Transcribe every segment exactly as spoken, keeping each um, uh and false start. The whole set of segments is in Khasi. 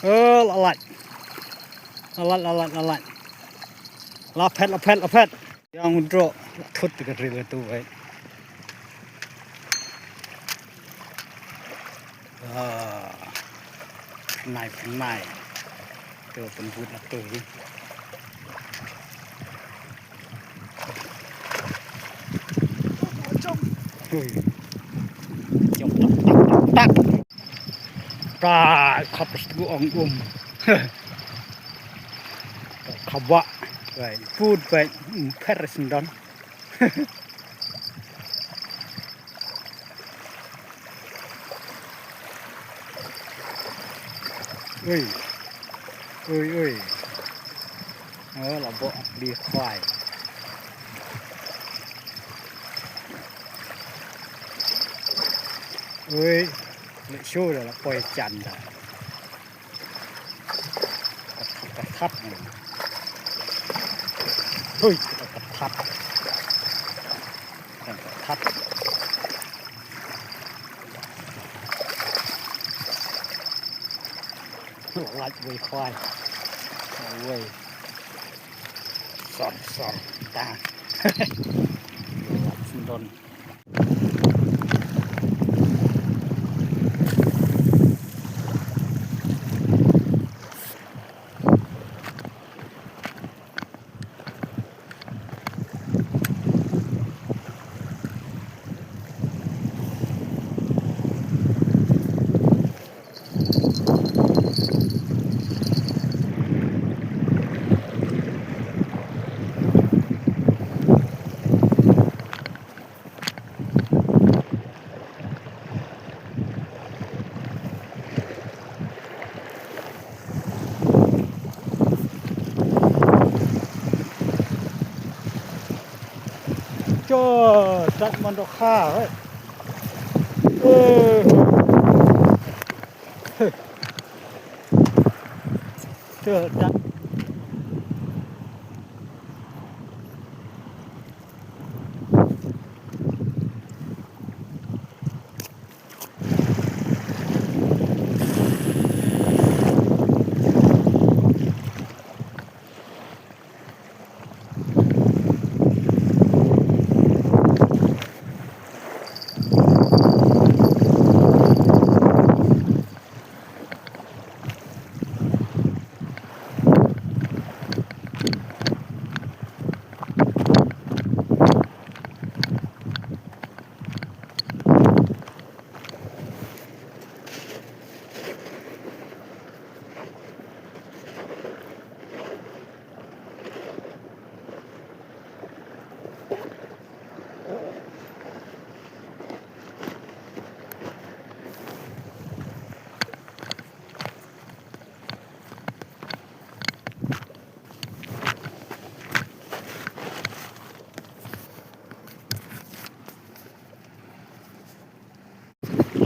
Oh, la lait. La lait, la lait, la lait. La phet, la phet, la phet. Ïa un droh, la thut te ka ril ka tu, eh. Ah. Nai, nai. Tu pynbud la tu, eh. Hui. Jom tak, tak, tak, tak. Pra, khap sgu ong um. Khap ba. Bai, put bai, um, pher sendon. Ui. Ui, ui. Ơ, la bok bi khwai. Ui, leh shu da la poi jan da. Ka that, ka that. Hui, ka that. Ka that. Lait wei khwai. Wei. Sor, sor. Ta. Lait sendon. Cho, dat man dok ha, eh. Eh. Cho, dat.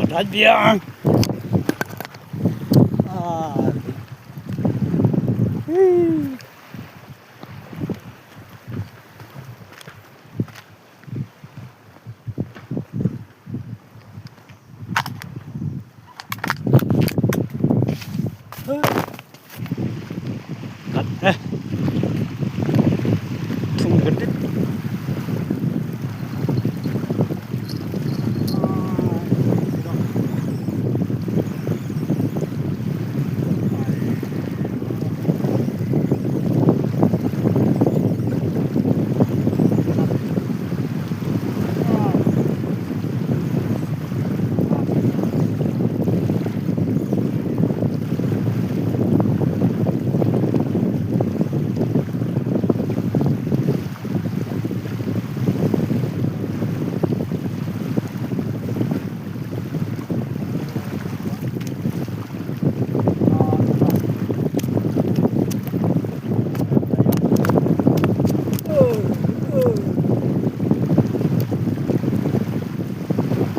Dait biang. Ah. Hii. Kat, eh. Thung ka dit.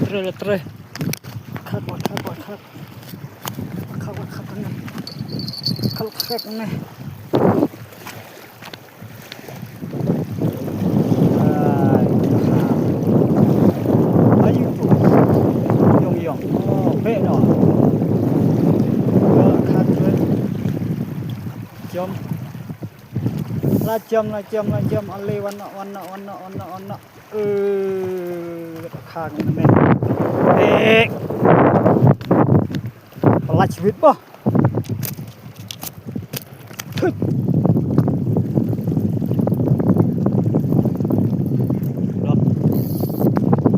Tre la tre. Khak, khak, khak. Khak, khak, khak ne. Khak, khak ne. Ai, khak. Ai, yu. Yong, yong. Oh, pek no. Khak, khak. La jam, la jam, la jam, ale wan noh, wan noh, wan noh, wan noh, wan noh. Eh, ka khang ne. Eh. Pala chwit ba. Hut. Dot.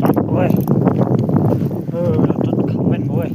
Dot, oi. Eh, dot, dot, kmen, oi.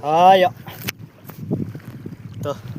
Ayo. To.